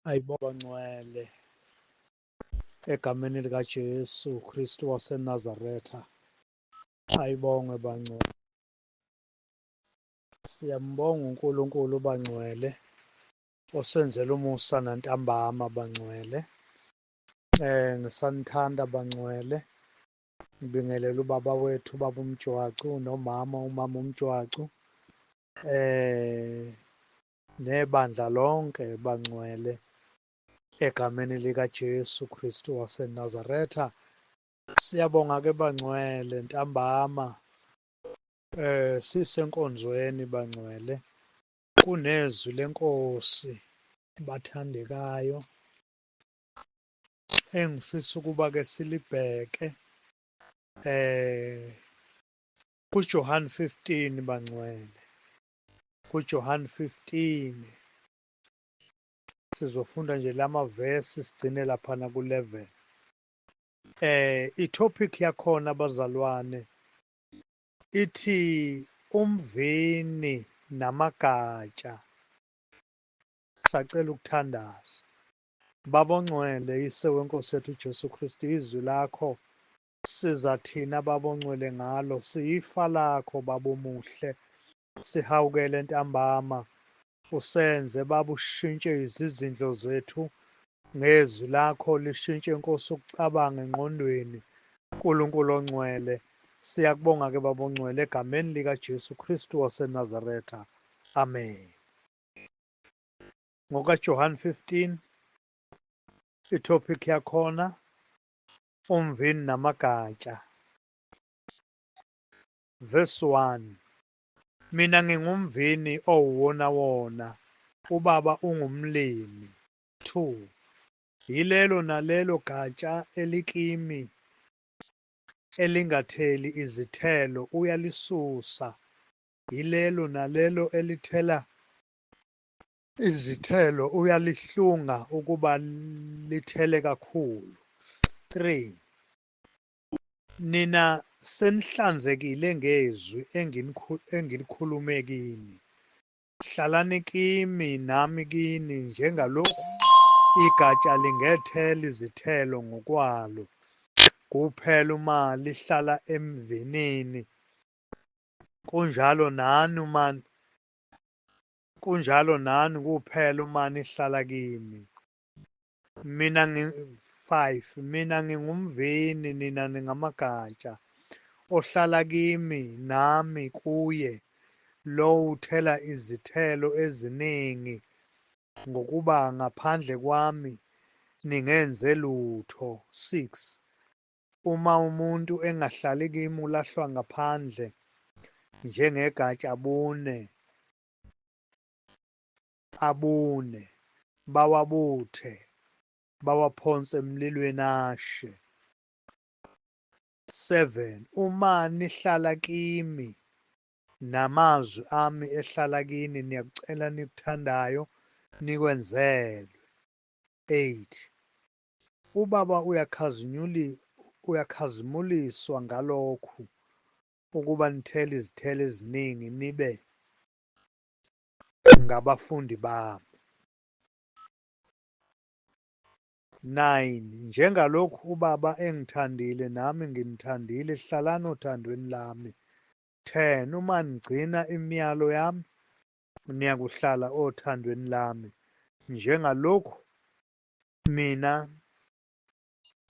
Ayibonga ngcwele egameni likaJesu Kristu waseNazaretha. Ayibongwe bangcwele. Siyambonga uNkulunkulu bangcwele osenzela umusa nantambama bangcwele. Ngisanithanda bangcwele. Ngibingelela ubaba wethu ubaba uMjwacu nomama umama uMjwacu. Nebandla lonke bangcwele egameni likaJesu Kristu waseNazaretha. Siyabonga ke bangcwele ntambama sisenkonzweni bangcwele kunezwi lenkosi bathandekayo engifisa ukuba ke silibheke kuJohn 15 bangcwele kuJohn 15 sizofunda nje lamavesi sigcine laphana ku-11. I-topic yakhona bazalwane ithi umvini namagatsha. Sacela ukuthandaza. Baba ongcwele, Yise wenkosi yethu uJesu Kristu, izwi lakho siza thina Baba ongcwele ngalo, siyifa lakho Baba omuhle, sihawukele ntambama, usenze Baba ushintshe izizindlo zethu ngezwi lakho, lishintshe Nkosi ukucabanga engqondweni. Nkulunkulu ongcwele, siyakubonga ke Baba ongcwele egameni likaJesu Kristu waseNazaretha. Amen. NgokaJohn 15 itopic yakhona umvini namagatsha. Verse 1. Mina ngingumvini owuwona wona, ubaba ungumlimi. 2. Yilelo nalelo gatsha elikimi elingatheli izithelo uyalisusa, yilelo nalelo elithela izithelo uyalihlunga ukuba lithele kakhulu. 3. Nina senihlanzekile ngezwi engilikhulume kini. Hlalani kimi nami kini, njengalokhu igatsha lingethela izithelo ngokwalo, kuphela uma lihlala emvinini, kunjalo nani uma kunjalo nani kuphela uma nihlala kimi. Mina ngi 5 mina ngingumvini nina ningamagatsha, ohlala kimi nami kuye, lowo uthela izithelo eziningi, ngokuba ngaphandle kwami ningenze lutho. 6 Uma umuntu engahlali kimi ulahlwa ngaphandle njengegatsha bune abune bawabuthe bawaphonse emlilweni ashe. 7 Uma nihlala kimi namazwi ami ehlala kini, niyakucela nikuthandayo nikwenzelwe. 8 Ubaba uyakhazimuliswa ngalokhu ukuba nithele izithelo eziningi nibe ngabafundi bami. 9 Njengalokhu ubaba engithandile nami nginithandile, hlalani othandweni lami. 10 Uma nigcina imiyalo yami niyakuhlala othandweni lami, njengalokhu mina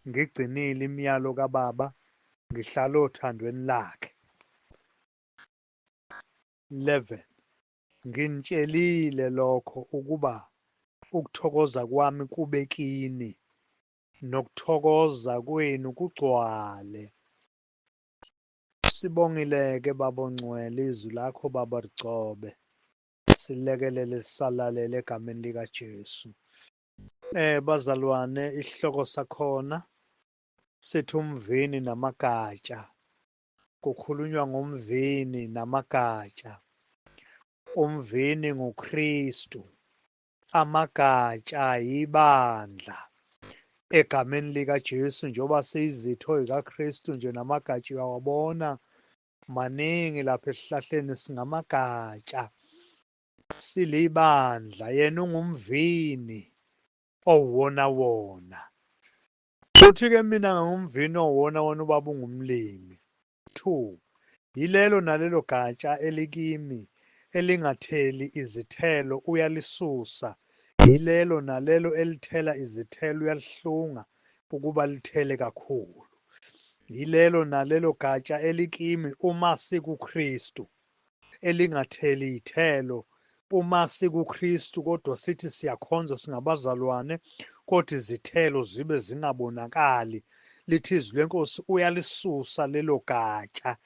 ngigcinile imiyalo kaBaba ngihlala othandweni lakhe. 11 Nginitshelile lokho ukuba ukuthokoza kwami kube kini nokuthokoza kwenu kugcwale. Sibongile-ke Baba ongcwele izwi lakho Baba ligcobe, silekelele sisalalele egameni likaJesu. Bazalwane, isihloko sakhona sithi umvini namagatsha. Kukhulunywa ngomvini namagatsha. Umvini nguKristu, amagatsha yibandla. Egameni likaJesu, njengoba siyizitho zikaKristu nje namagatsha uyawabona maningi lapha esihlahleni, singamagatsha, silibandla, yena ungumvini. owona wona. Uthi-ke mina ngingumvini owona wona, ubaba ungumlimi. 2 Yilelo nalelo gatsha elikimi elingatheli izithelo uyalisusa, yilelo nalelo elithela izithelo uyalihlunga ukuba lithele kakhulu. Yilelo nalelo gatsha elikimi uma sikuKristu elingatheli iy'thelo, uma sikuKristu kodwa sithi siyakhonza singabazalwane kodwa izithelo zibe zingabonakali, lithi izwi lenkosi uyalisusa lelo gatsha,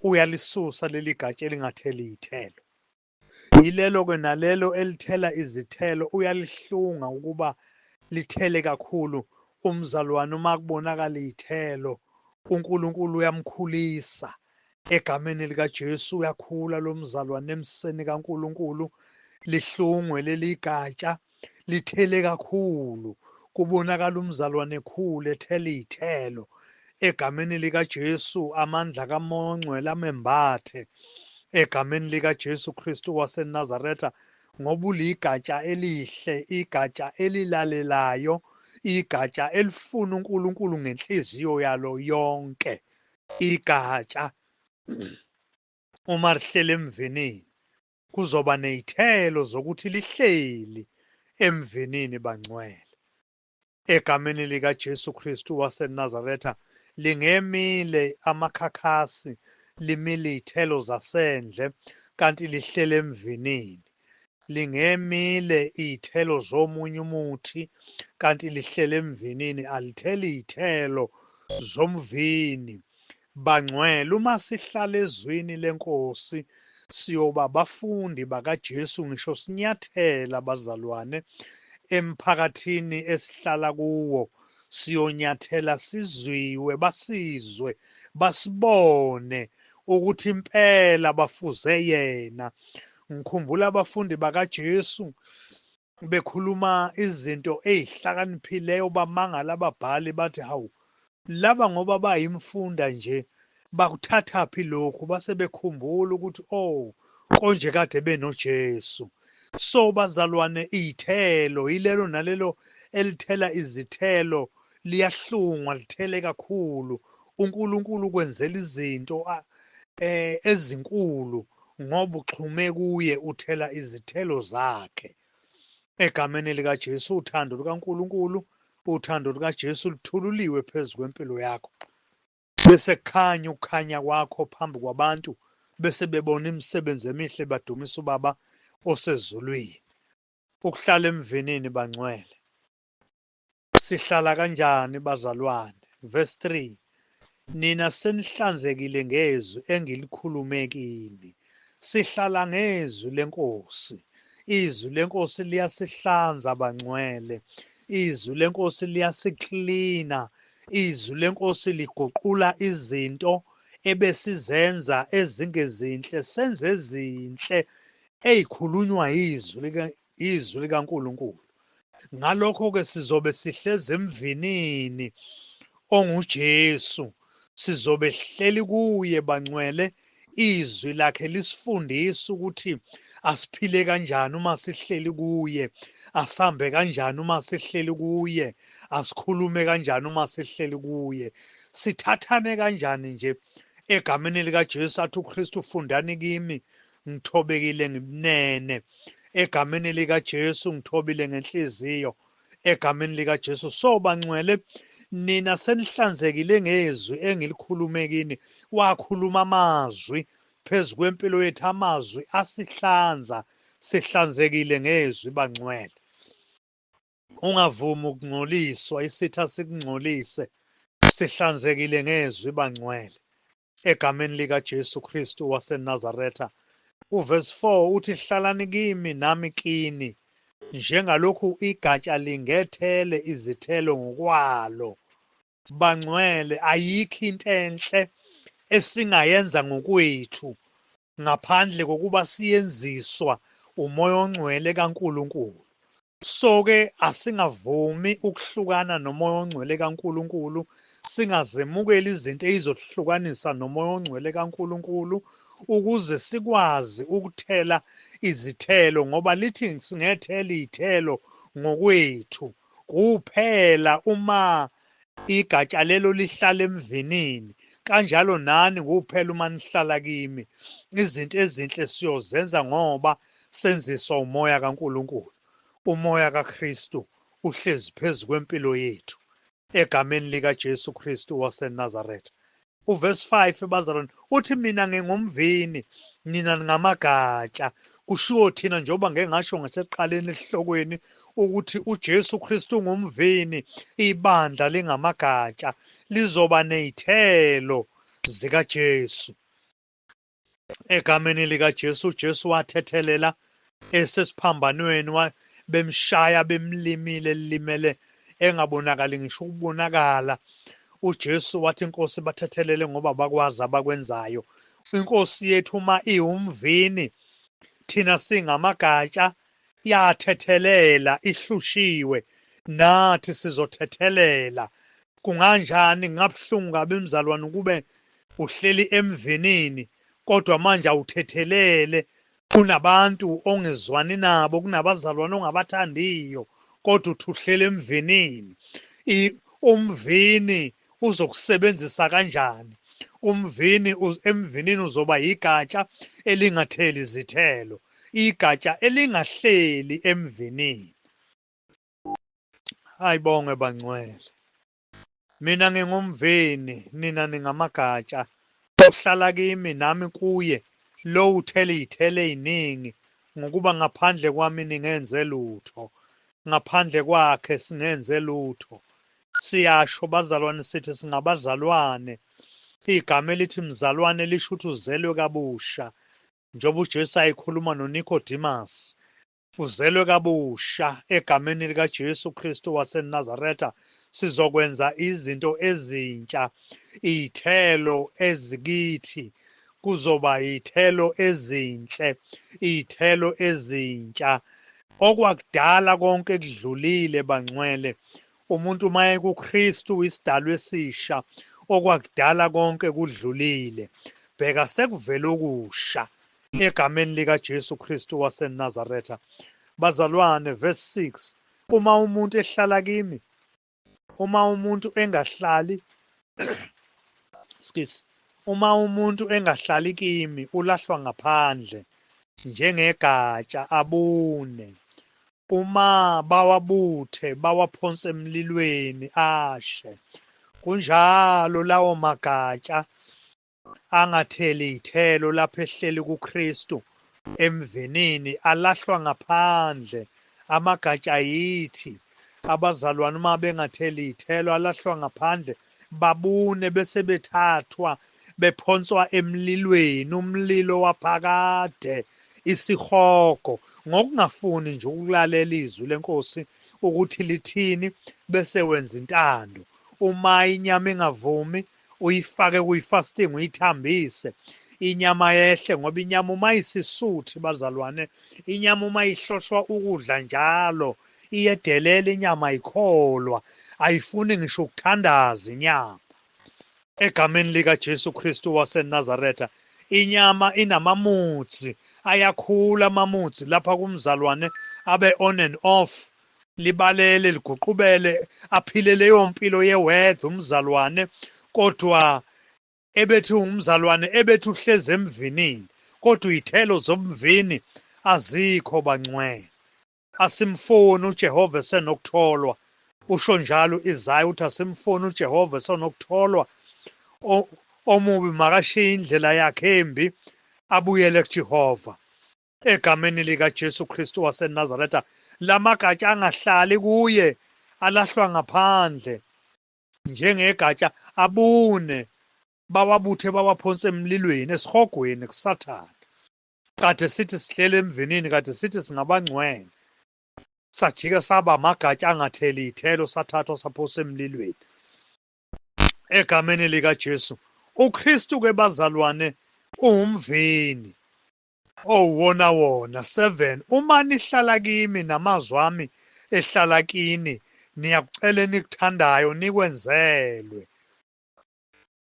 uyalisusa leli gatsha elingatheli iy'thelo. Yilelo-ke nalelo elithela izithelo uyalihlunga ukuba lithele kakhulu. Umzalwane uma kubonakala iy'thelo, uNkulunkulu uyamkhulisa egameni likaJesu. Uyakhula lo mzalwane emseni kaNkulunkulu, lihlungwe leli gatsha lithele kakhulu, kubonakala umzalwane ekhula ethela iy'thelo egameni likaJesu. Amandla kaMoya oNgcwele amembathe egameni likaJesu Kristu waseNazaretha, ngoba uligatsha elihle, igatsha elilalelayo, igatsha elifuna uNkulunkulu ngenhliziyo yalo yonke. Igatsha uma lihlele emvinini kuzoba ney'thelo zokuthi lihleli emvinini bangcwele. Egameni likaJesu Kristu waseNazaretha, lingemile amakhakhasi, limile iy'thelo zasendle, kanti lihlele emvinini. Lingemile iy'thelo zomunye umuthi, kanti lihlele emvinini, alitheli iy'thelo zomvini. Bangcwele, uma sihlala ezwini lenkosi siyoba abafundi bakaJesu, ngisho sinyathela bazalwane emphakathini esihlala kuwo, siyonyathela sizwiwe, basizwe, basibone ukuthi impela bafuze yena. Ngikhumbula abafundi bakaJesu bekhuluma izinto ezihlakaniphileyo, bamangala ababhali bathi hawu, laba ngoba bayimfunda nje bakuthathaphi lokhu? Base bekhumbula ukuthi oh, konje kade benoJesu. So bazalwane, iy'thelo yilelo nalelo elithela izithelo liyahlungwa, lithele kakhulu. uNkulunkulu ukwenzela izinto ezinkulu ngoba uxhume kuye, uthela izithelo zakhe. Egameni likaJesu, uthando lukaNkulunkulu, uthando lukaJesu luthululiwe phezu kwempilo yakho. Bese kukhanya ukukhanya kwakho phambi kwabantu, bese bebona imisebenzi emihle badumisa uBaba osezulwini. Ukuhlala emvinini bangcwele. Sihlala kanjani bazalwane? Verse 3, nina senihlanzekile ngezwi engilikhulume kini. Sihlala ngezwi lenkosi. Izwi lenkosi liyasihlanza bangcwele. Izwi lenkosi liyasiklina. Izwi lenkosi liguqula izinto ebesizenza ezingezinhle, senze ezinhle ezikhulunywa izwi likaNkulunkulu. Ngalokho-ke sizobe sihlezi emvinini onguJesu, sizobe sihleli kuye bangcwele. Izwi lakhe lisifundisa ukuthi asiphile kanjani uma sihleli kuye, asambe kanjani uma sihleli kuye, asikhulume kanjani uma sihleli kuye, sithathane kanjani nje egameni likaJesu. Athi uKristu, fundani kimi, ngithobekile ngibunene. Egameni likaJesu ngithobile ngenhliziyo, egameni likaJesu. So bangcwele, nina senihlanzekile ngezwi engilikhulume kini. Wakhuluma amazwi phezu kwempilo yethu, amazwi asihlanza, sihlanzekile ngezwi bangcwele. Ungavumi ukungcoliswa, isitha sikungcolise. Sihlanzekile ngezwi bangcwele, egameni likaJesu Kristu waseNazaretha. Uverse 4 uthi, hlalani kimi nami kini, njengalokhu igatsha lingethele izithelo ngokwalo. Bangcwele, ayikho into enhle esingayenza ngokwethu ngaphandle kokuba siyenziswa uMoya oNgcwele kaNkulunkulu. So-ke asingavumi ukuhlukana noMoya oNgcwele kaNkulunkulu, singazemukeli izinto ezizohlukanisa noMoya oNgcwele kaNkulunkulu, ukuze sikwazi ukuthela izithelo, ngoba lithi singethela izithelo ngokwethu. Kuphela uma igatsha lelo lihlala emvinini, kanjalo nani kuphela uma nihlala kimi. Izinto ezinhle siyozenza ngoba senziswa umoya kaNkulunkulu. Umoya kaKristu uhlezi phezu kwempilo yethu egameni likaJesu Kristu waseNazaretha. Uverse 5 bazalwane uthi mina ngingumvini, nina ningamagatsha. Kushiwo thina njengoba ngeke ngasho ngasekuqaleni esihlokweni ukuthi uJesu Kristu ungumvini, ibandla lingamagatsha, lizoba nezithelo zikaJesu. Egameni likaJesu, uJesu wathethelela esesiphambanweni, bemshaya bemlimile limele engabonakali ngisho ukubonakala. uJesu wathi inkosi bathethelele ngoba bakwazi abakwenzayo. Inkosi yethu uma iwumvini, thina singamagatsha, yathethelela ihlushiwe, nathi sizothethelela. Kunganjani, ngabuhlungu kabi mzalwane kube uhleli emvinini kodwa manje awuthethelele, kunabantu ongezwani nabo, kunabazalwane ongabathandiyo, kodwa uthi uhleli emvinini. Umvini uzokusebenzisa kanjani? Umvini emvinini uzoba igatsha elingatheli izithelo, igatsha elingahleli emvinini. Ayibongwe bangcwele. Mina ngingumvini, nina ningamagatsha. Ohlala kimi nami kuye, lo uthela iy'thelo ey'ningi, ngokuba ngaphandle kwami ningenze lutho. Ngaphandle kwakhe singenze lutho. Siyasho bazalwane sithi singabazalwane. Igama elithi mzalwane lisho ukuthi uzelwe kabusha, njengoba uJesu ayekhuluma noNicodemus. Uzelwe kabusha egameni likaJesu Kristu waseNazaretha. Sizokwenza izinto ezintsha, iy'thelo ezikithi kuzoba iy'thelo ezinhle, iy'thelo ezintsha. Okwakudala konke kudlulile bangcwele. Umuntu uma ekuKristu isidalwa esisha, okwakudala konke kudlulile. Bheka sekuvele okusha egameni likaJesu Kristu waseNazaretha. Bazalwane, verse 6, uma umuntu ehlala kimi, uma umuntu engahlali excuse, uma umuntu engahlali kimi ulahlwa ngaphandle njengegatsha abune. Uma bawabuthe bawaphonse emlilweni ashe. Kunjalo lawo magatsha angatheli iy'thelo lapho ehleli kuKristu emvinini alahlwa ngaphandle. Amagatsha yithi abazalwane uma bengatheli iy'thelo alahlwa ngaphandle, babune bese bethathwa bephonswa emlilweni, umlilo waphakade, isihogo, ngokungafuni nje ukulalela izwi lenkosi ukuthi lithini bese wenza intando. Uma inyama ingavumi uyifake kuyi-fasting, uyithambise inyama yehle, ngoba inyama uma isisuthi bazalwane, inyama uma ihlohlwa ukudla njalo iyedelela inyama, ayikholwa, ayifuni ngisho ukuthandaza inyama. Egameni likaJesu Kristu waseNazaretha, inyama inamamutsi, ayakhula amamutsi lapha kumzalwane, abe on and off, libalele liguqubele, aphile leyo mpilo ye-weather umzalwane, kodwa ebethi umzalwane ebethi uhlezi emvinini, kodwa iy'thelo zomvini azikho bangcwele. Asimfuni uJehova esenokutholwa, usho njalo Isaya uthi asimfuni uJehova esenokutholwa. Omubi makashiye indlela yakhe embi abuyele kuJehova. Egameni likaJesu Kristu waseNazaretha, lamagatsha angahlali kuye alahlwa ngaphandle njengegatsha, abune, bawabuthe bawaphonse emlilweni, esihogweni kuSathane. Kade sithi sihlele emvinini, kade sithi singabangcwele, sajika saba amagatsha angatheli iy'thelo, sathathwa saphosa emlilweni. Egameni likaJesu, uKristu ke bazalwane uwumvini owona wona. 7, uma nihlala kimi namazwi ami ehlala kini, niyakucela enikuthandayo nikwenzelwe.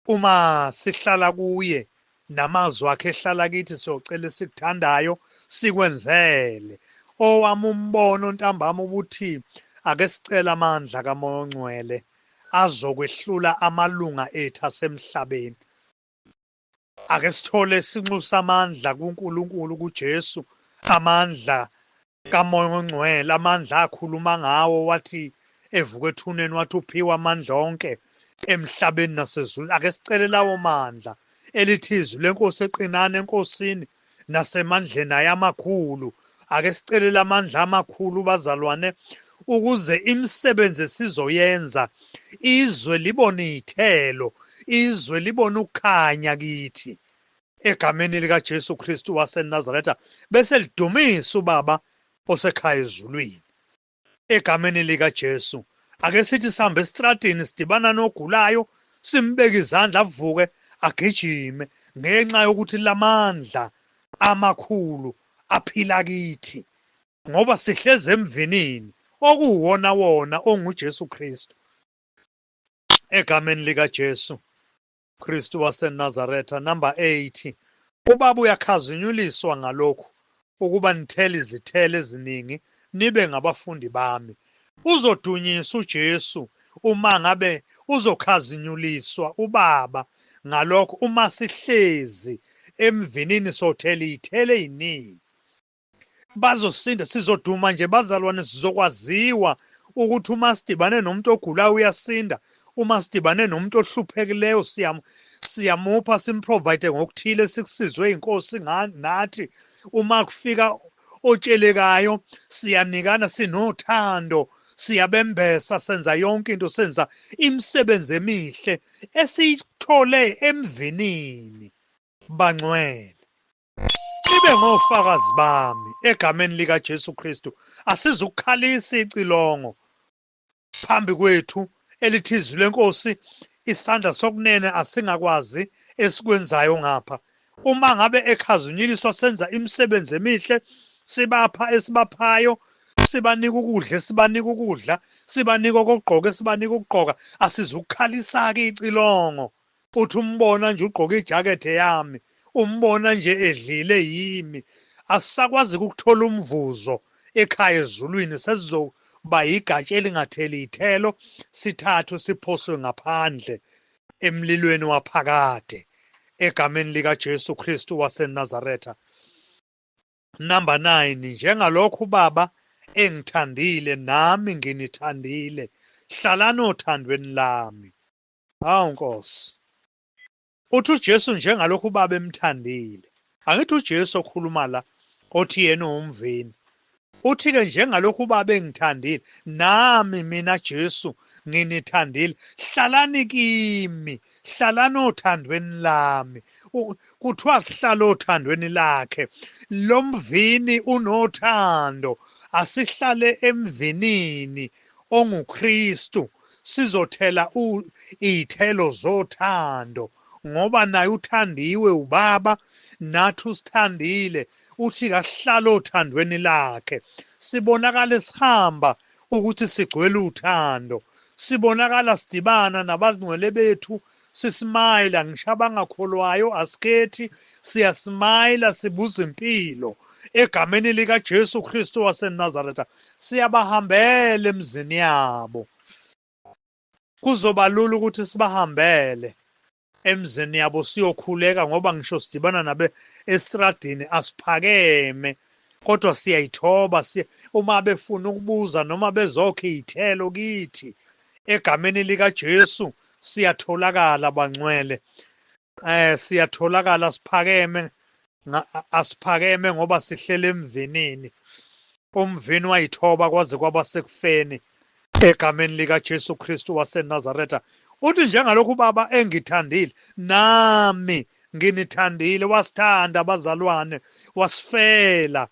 Uma sihlala kuye namazwi akhe ehlala kithi, siyocela esikuthandayo sikwenzele. Owami umbono ntambama ubuthi ake sicela amandla kaMoya oNgcwele azokwehlula amalunga ethu asemhlabeni. Ake sithole sinxusa amandla kuNkulunkulu, kuJesu, amandla kaMoya oNgcwele, amandla akhuluma ngawo wathi evuka ethuneni wathi uphiwe amandla onke emhlabeni nasezulwini. Ake sicele lawo mandla elithi izwi lenkosi eqinane enkosini nasemandleni ayo amakhulu. Ake sicele lamandla amakhulu bazalwane, ukuze imisebenzi esizoyenza izwe libone iy'thelo, izwe libone ukukhanya kithi egameni likaJesu Kristu waseNazaretha, bese lidumisa uBaba osekhaya ezulwini egameni likaJesu. Ake sithi sihambe esitradini sidibana nogulayo, simbeke izandla avuke agijime, ngenxa yokuthi lamandla amakhulu aphila kithi, ngoba sihlezi emvinini okuwona wona onguJesu Kristu. Egameni likaJesu Kristu waseNazaretha. Number 8, uBaba uyakhazinyuliswa ngalokhu ukuba nithele izithelo eziningi nibe ngabafundi bami. Uzodunyiswa uJesu uma ngabe uzokhazinyuliswa uBaba ngalokho, uma sihlezi emvinini sothela iy'thelo ey'ningi. Bazosinda, sizoduma nje bazalwane, sizokwaziwa ukuthi uma sidibane nomuntu ogulayo uyasinda, uma sidibane nomuntu ohluphekileyo siyamupha, simprovide ngokuthile sikusizwe inkosi nathi. Uma kufika otshelekayo siyanikana, sinothando, siyabembesa, senza yonke into, senza imisebenzi emihle esiyithole emvinini. Bangcwele, nibe ngofakazi bami egameni likaJesu Kristu. Asizukukhalisa icilongo phambi kwethu elithi izwi lenkosi, isandla sokunene asingakwazi esikwenzayo ngapha. Uma ngabe ekhazinyuliswa senza imisebenzi emihle, sibapha esibaphayo, sibanika ukudla esibanika ukudla, sibanika okugqoka esibanika ukugqoka. Asizukukhalisa-ke icilongo. Uthi umbona nje ugqoke ijakethe yami, umbona nje edlile yimi. Asisakwazi ukuthola umvuzo ekhaya ezulwini, sesizoba yigatsha elingatheli iy'thelo, sithathwe siphoswe ngaphandle emlilweni waphakade egameni likaJesu Kristu waseNazaretha. Number 9, njengalokhu uBaba engithandile nami nginithandile, hlalani othandweni lami. Hawu Nkosi. Uthi uJesu njengalokhu uBaba emthandile. Angithi uJesu okhuluma la othi yena uwumvini. Uthi-ke njengalokhu uBaba engithandile nami mina Jesu nginithandile, hlalani kimi, hlalani othandweni lami. Kuthiwa sihlale othandweni lakhe. Lo mvini unothando, asihlale emvinini onguKristu, sizothela iy'thelo zothando, ngoba naye uthandiwe uBaba, nathi usithandile. Uthi kasihlale othandweni lakhe, sibonakale sihamba ukuthi sigcwele uthando, sibonakala sidibana nabangcwele bethu sismayila, ngisho abangakholwayo asikhethi, siyasmayila, sibuza impilo egameni likaJesu Kristu waseNazaretha. Siyabahambela emzini yabo, kuzoba lula ukuthi sibahambele emzini yabo siyokhuleka, ngoba ngisho sidibana nabe estradini asiphakeme, kodwa siyayithoba. Uma befuna ukubuza noma bezokha iy'thelo kithi egameni likaJesu siyatholakala bangcwele. Siyatholakala, siphakeme, asiphakeme ngoba sihlele emvinini. Umvini wayithoba kwaze kwaba sekufeni egameni likaJesu Kristu waseNazaretha. Uthi njengalokhu uBaba engithandile nami nginithandile. Wasithanda abazalwane, wasifela,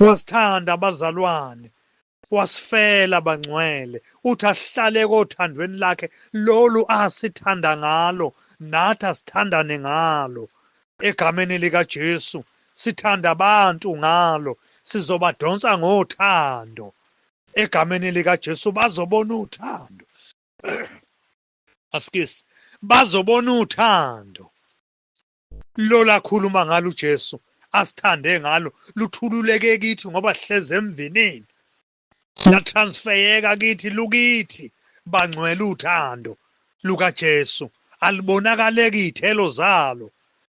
wasithanda abazalwane, wasifela bangcwele. Uthi asihlale kothandweni lakhe lolu asithanda ngalo, nathi asithandane ngalo egameni likaJesu. Sithanda abantu ngalo, sizobadonsa ngothando egameni likaJesu. Bazobona uthando, asikisi, bazobona uthando lola khuluma ngalo uJesu. asithande ngalo luthululeke kithi ngoba sihleze emvinini, latransfeyeka kithi, lukithi bangcwele. Uthando lukaJesu alibonakale iy'thelo zalo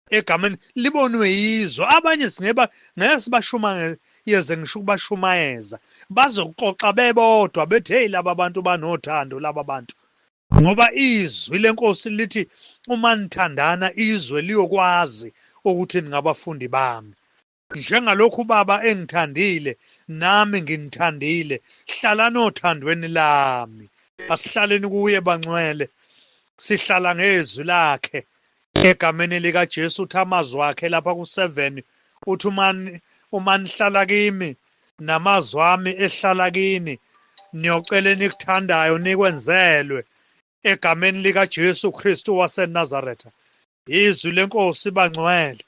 egameni libonwe yizo. Abanye singeba ngeke sibashumayeze, ngisho ukubashumayeza, bazokuxoxa bebodwa bethi, hey, laba bantu banothando laba bantu, ngoba izwi lenkosi lithi uma nithandana izwe liyokwazi ukuthi ningabafundi bami. Njengalokhu Baba engithandile, nami nginithandile, hlalani othandweni lami. Asihlaleni kuye bangcwele, sihlala ngezwi lakhe egameni likaJesu. Uthi amazwi akhe lapha ku-7, uthi uma nihlala kimi namazwi ami ehlala kini, niyocela enikuthandayo nikwenzelwe egameni likaJesu Kristu waseNazaretha. Izwi lenkosi bangcwele,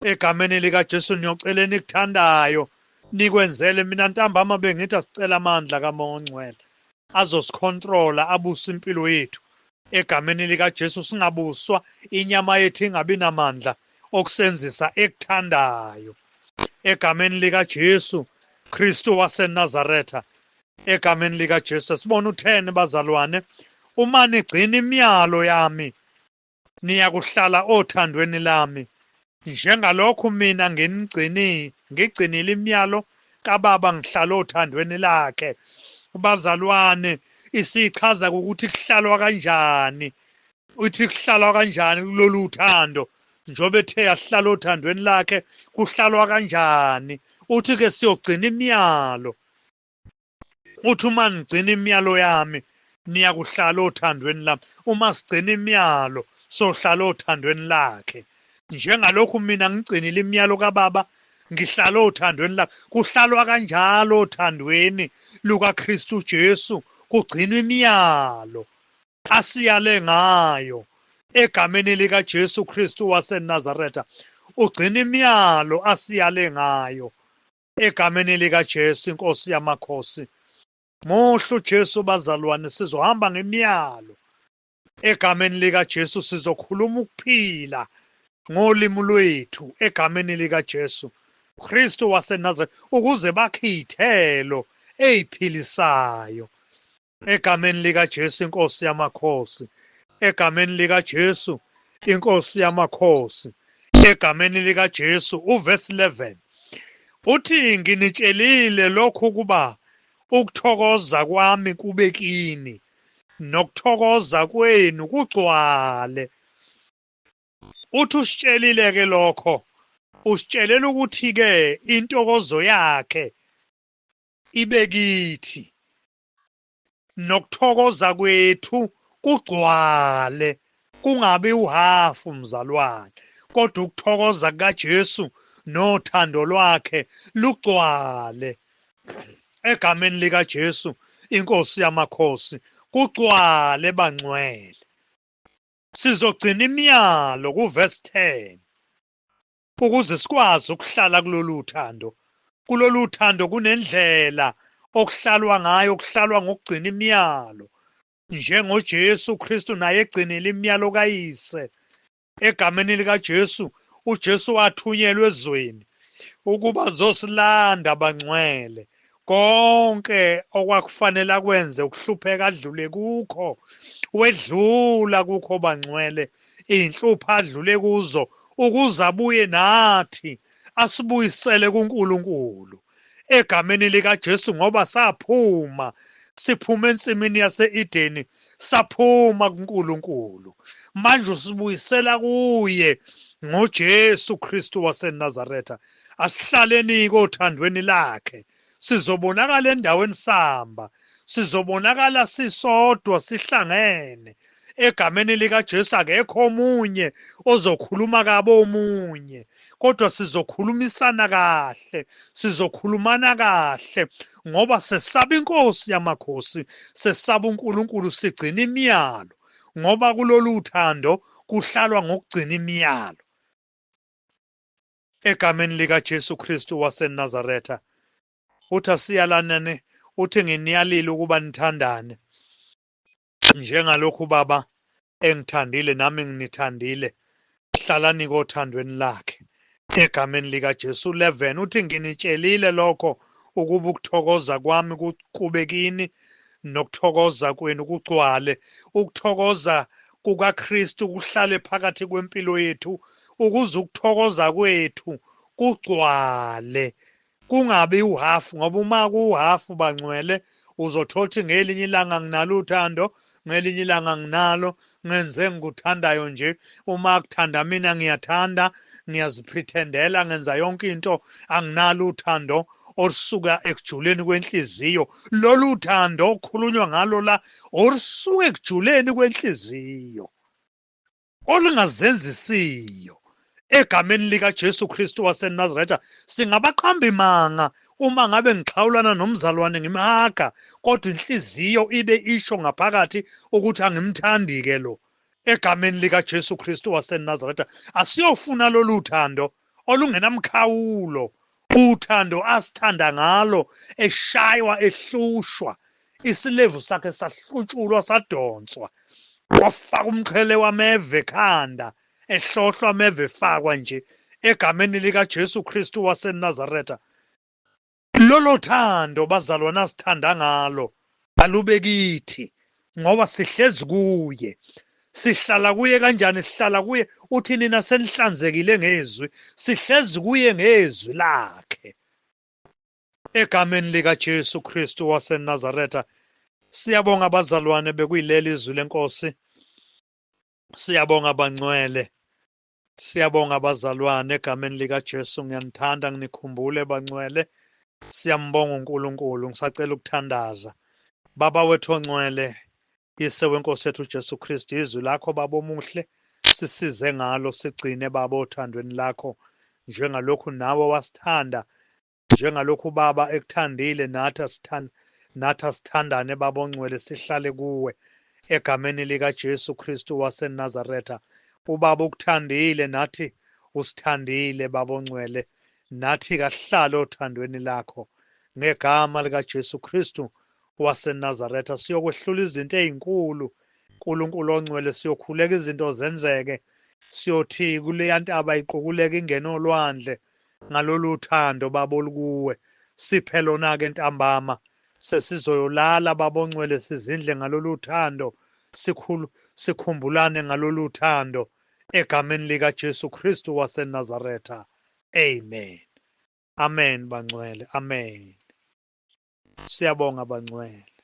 egameni likaJesu niyocela enikuthandayo nikwenzele. Mina ntambama bengithi asicela amandla kaMoya oNgcwele azosicontrola, abuse impilo yethu egameni likaJesu, singabuswa inyama yethu, ingabi namandla okusenzisa ekuthandayo egameni likaJesu Kristu waseNazaretha, egameni likaJesu. Sibona u-10 bazalwane, uma nigcina imiyalo yami niyakuhlala othandweni lami, njengalokhu mina nginigcini ngigcinile imiyalo kaBaba ngihlala othandweni lakhe. Bazalwane, isichaza ukuthi kuhlalwa kanjani, uthi kuhlalwa kanjani kulolu thando, njengoba ethe yahlala othandweni lakhe, kuhlalwa kanjani? Uthi ke siyogcina imiyalo. Uthi uma nigcina imiyalo yami niyakuhlala othandweni lami. Uma sigcina imiyalo sohlala othandweni lakhe, njengalokhu mina ngigcinile imiyalo kaBaba ngihlala othandweni lakhe. Kuhlalwa kanjalo othandweni lukaKristu Jesu, kugcinwa imiyalo asiyale ngayo egameni likaJesu Kristu waseNazaretha. Ugcina imiyalo asiyale ngayo egameni likaJesu inkosi yamakhosi. Muhle uJesu bazalwane, sizohamba ngemiyalo egameni likaJesu, sizokhuluma ukuphila ngolimi lwethu egameni likaJesu Kristu waseNazaretha, ukuze bakhe iy'thelo ey'philisayo egameni likaJesu inkosi yamakhosi, egameni likaJesu inkosi yamakhosi, egameni likaJesu. Uverse 11 uthi, nginitshelile lokhu kuba ukuthokoza kwami kube kini nokuthokoza kwenu kugcwale. Uthi usitshelile ke lokho, usitshelela ukuthi ke intokozo yakhe ibe kithi nokuthokoza kwethu kugcwale, kungabi uhafu mzalwane, kodwa ukuthokoza kukaJesu nothando lwakhe lugcwale egameni likaJesu inkosi yamakhosi, kugcwale bangcwele. Sizogcina imiyalo kuverse 10 ukuze sikwazi ukuhlala kulolu thando. Kulolu thando kunendlela okuhlalwa ngayo, okuhlalwa ngokugcina imiyalo, njengoJesu Kristu naye egcinile imiyalo kaYise egameni likaJesu. uJesu wathunyelwa ezweni ukuba zosilanda bangcwele. Konke okwakufanele akwenze, ukuhlupheka adlule kukho, wedlula kukho bangcwele, iy'nhlupho adlule kuzo ukuze abuye nathi asibuyisele kuNkulunkulu egameni likaJesu, ngoba saphuma, siphuma ensimini yase-Edeni, saphuma kuNkulunkulu, manje usibuyisela kuye ngoJesu Kristu waseNazaretha. Asihlaleni othandweni lakhe, sizobonakala endaweni samba, sizobonakala sisodwa sihlangene egameni likaJesu. Akekho omunye ozokhuluma kabo omunye, kodwa sizokhulumisana kahle, sizokhulumana kahle, ngoba sesaba inkosi yamakhosi, sesaba uNkulunkulu, sigcina imiyalo, ngoba kulolu thando kuhlalwa ngokugcina imiyalo egameni likaJesu Kristu waseNazaretha. Uthi asiyalanane, uthi nginiyalile ukuba nithandane njengalokhu Baba engithandile nami nginithandile, hlalani kothandweni lakhe Egameni likaJesu. 11 uthi, nginitshelile lokho ukuba ukuthokoza kwami kube kini nokuthokoza kwenu kugcwale. Ukuthokoza kukaKristu kuhlale phakathi kwempilo yethu ukuze ukuthokoza kwethu kugcwale, kungabi uhafu, ngoba uma kuhafu bangcwele uzothola ukuthi ngelinye ilanga nginalo uthando, ngelinye ilanga nginalo, ngenze ngikuthandayo nje. Uma kuthanda mina ngiyathanda, ngiyazipretendela, ngenza yonke into, anginalo uthando olusuka ekujuleni kwenhliziyo. Lolu thando okukhulunywa ngalo la olusuka ekujuleni kwenhliziyo, olungazenzisiyo. Egameni likaJesu Kristu waseNazaretha, singabaqamba imanga uma ngabe ngixhawulana nomzalwane ngimhaga, kodwa inhliziyo ibe isho ngaphakathi ukuthi angimthandi-ke lo. Egameni likaJesu Kristu waseNazaretha, asiyofuna lolu thando olungenamkhawulo, uthando asithanda ngalo eshaywa, ehlushwa, isilevu sakhe sahlutshulwa, sadonswa, wafaka umqhele wameva ekhanda, ehlohlwa ameva efakwa nje. Egameni likaJesu Kristu waseNazaretha, lolo thando bazalwana asithanda ngalo alube kithi, ngoba sihlezi kuye. Sihlala kuye kanjani? Sihlala kuye, uthi nina senihlanzekile ngezwi. Sihlezi kuye ngezwi lakhe. Egameni likaJesu Kristu waseNazaretha, siyabonga abazalwane, bekuyileli izwi lenkosi. Siyabonga bangcwele, siyabonga abazalwane, egameni likaJesu. Ngiyanithanda, nginikhumbule bangcwele. Siyambonga uNkulunkulu. Ngisacela ukuthandaza. Baba wethu ongcwele, Yise wenkosi yethu uJesu Kristu, izwi lakho Baba omuhle, sisize ngalo, sigcine Baba othandweni lakho, njengalokhu nawe wasithanda, njengalokhu Baba ekuthandile, nathi asithanda, nathi asithandane Baba ongcwele, sihlale kuwe. Egameni likaJesu Kristu waseNazaretha, uBaba ukuthandile, nathi usithandile Baba ongcwele, nathi kahlale othandweni lakho. Ngegama likaJesu Kristu waseNazaretha, siyokwehlula izinto ezinkulu. uNkulunkulu ongcwele, siyokhuleka izinto zenzeke, siyothi kuleya ntaba iqukuleke ingene olwandle ngalolu thando Baba olukuwe. Siphe lona-ke ntambama, sesizoyolala Baba ongcwele, sizindle ngalolu thando, sikhulu sikhumbulane ngalolu thando, egameni likaJesu Kristu waseNazaretha. Amen. Amen bangcwele. Amen. Siyabonga bangcwele.